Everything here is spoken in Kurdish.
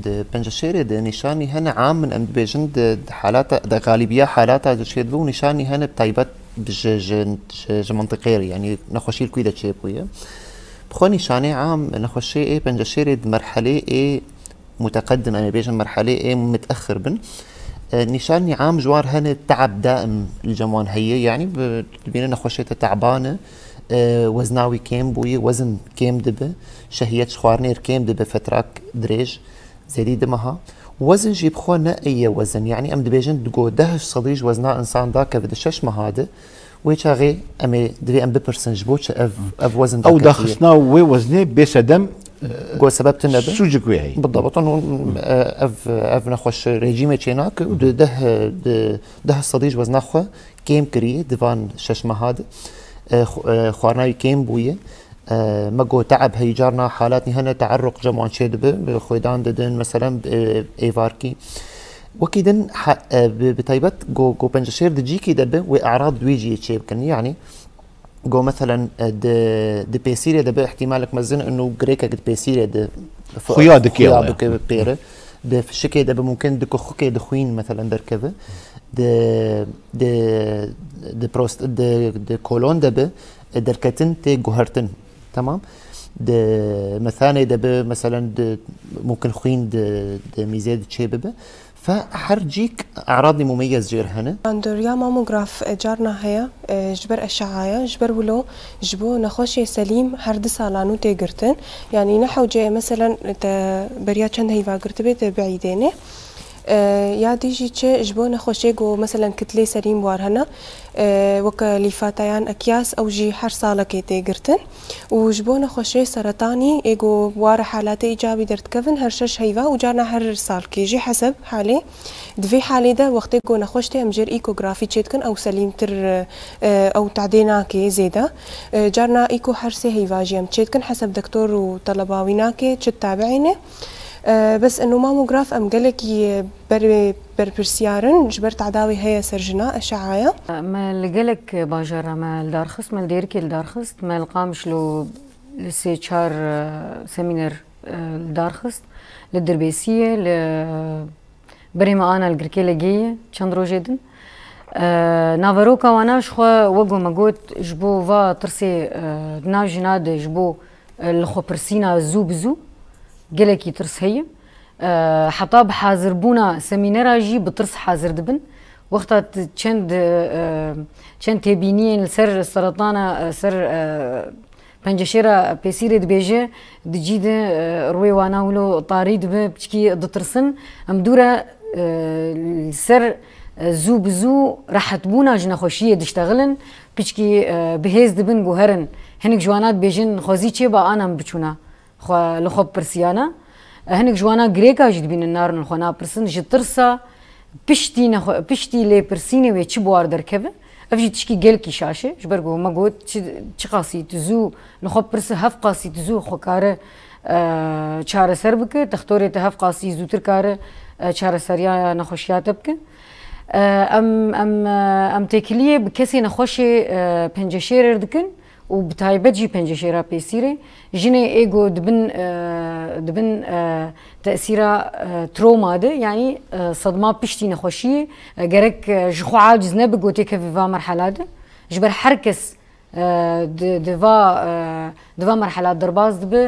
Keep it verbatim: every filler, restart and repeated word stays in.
Di penceşêrê de nîşanî hene am in, em dibêjin di, di halata, di xalibiya halata ji çê dibe û nîşanî hene bi taybet ji, ji, ji, ji mintiqê re, yanî nexweşî li ku de çêbûye. Bi xwe nîşanê am nexweşê ê penceşêrê di merhelê ê muteqedim, em ê bêjin merhelê ê mitexir bin. E, nîşanî am ji wan hene teab daim li cem wan heye, yanî bi, dibîne nexweşê te teban e, e, wezna wî kêm bûye, wezin kêm dibe, şehiyet ji xwarinê re kêm dibe, fetrak dirêj. Zêdî di meha. Wezin jî bi xwe ne eye wezin. Yanî em dibêjin di go deh sedî ji wezna însan dakeve di şeş meha de, wê çaxê em ê, divê em bipirsin ji bo çi ev, ev wezin Ew daketiye? Daxistina wê wezinê bê sedem, e, Go sebeb tune be? Sûcik wê heye. Bidabetan û, e, ev, ev nexweş rejîmê çênake û di deh, di deh sedî ji wezna xwe kêm kiriye di van şeş meha de. E, xw-, e, xwarina wî kêm bûye. E, me got, te'eb heyî, carna halatî hene, te'erruq cem wan çê dibe, xwêdan didin, meselen, e, êvarkî. Wekî din, he-, e, bi, bi taybet go, go penceşêr di cîkî de be, wê e'rad di wê ciyê çê bikin. Yanî, go, meselen, e, di, di pêsîrê de be, ihtimalek mezin û girêkek di pêsîrê de f-, Xuya dike xuya ew, ya. Bike bi pêre. Di fişikê de be, mumkin di kuxikê de xwîn, meselen, derkeve. Di, di, di prost-, di, di kolon de be, e, derketin tê guhertin. Tamam. Di methanê de bi, meselen, di, mumkin xwîn di, di mîzê de çê bibe. Fe her cîk e'radî mumeyyez jêr hene. Bandoriya mamograf, e, carna heye, e, ji ber eşeaya, ji ber wilo, ji bo nexweşê selîm her du sala nû tê girtin. Yanî ne hewce ye, meselen, te beriya çend heyva girtibe, te biîdêne. E, ya dî jî çi ji bo nexweşê ku, meselen, kitlê serîn war hene, e, weke lîfata yan ekyas, ew jî her salekê tê girtin. Û ji bo nexweşê seretanî, ê ku ware halatê îcabî derdikevin, her şeş heyva û carna her salkê jî heseb halê. Di vê halê de wextê ku nexweş tê, em jêr îkografî çêdikin, ew selîmtir, e, ew tadê nake zêde. E, carna îko her sê heyva jî em çêdikin, heseb dektor û teleba wî nake, çi tabiî ne. E, bes eno mamograf em gelekî ber, berpirsiyar in, ji ber tadawê heye ser jina, eşeaya. Me li gelek bajara me li dar xist, me li Dêrikê li dar xist, me li Qamişlo li sê çar, e, semîner, e, li dar xist, li Dirbêsiyê, li berê me ana li Girkê Legê ye, çend rojê din. E, naveroka wana ji xwe, wek ku me got, ji bo va tirsê, e, di nav jina de, ji bo e, li xwepirsîna zû bi zû gelekî tirs heye. E, heta bi hazirbûna semînera jî bi tirs hazir dibin. Wexta tu çend, e, çend têbîniyên li ser seretana, e, ser, e, penceşêra pêsîrê dibêje, di cî de, e, rûyê wana wilo tarî dibe, piçkî ditirsin. Em dû re, e, li ser, e, zû bi zû rehetbûna ji nexweşiyê diştexilin. Piçkî, e, bi hêz dibin ku herin. Hinek ji wana dibêjin, xwezî çê ba, ana min biçûna xwe li xwe bipirsiyana. E, hinek ji wana girêka jî dibînin, narin li xwe napirsin. Ji tirsa piştî nexwe-, piştî lêpirsînê wê çi bi war derkeve. Ev jî tişkî gelkî şaş e. Ji ber ku me got, çi, çiqasî tu zû li xwe bipirse, hevqasî tu zû xwe kare, e, çareser bike. Dextorê te hevqasî zûtir kare, e, çareseriya nexweşiya te bike. E, em, em, e, em têkiliyê bi kesê nexweşê, e, penceşêrê re dikin û bi taybet jî penceşêra pêsîrê. Jinê ê ku dibin, e, dibin, e, tesîra, e, trauma de, yanî, e, sedma piştî nexweşiyê, e, gerek, e, ji xwe aciz nebe ku têkeve va merhela de. Ji ber her kes, e, di, di va, e, di va merhela derbas dibe,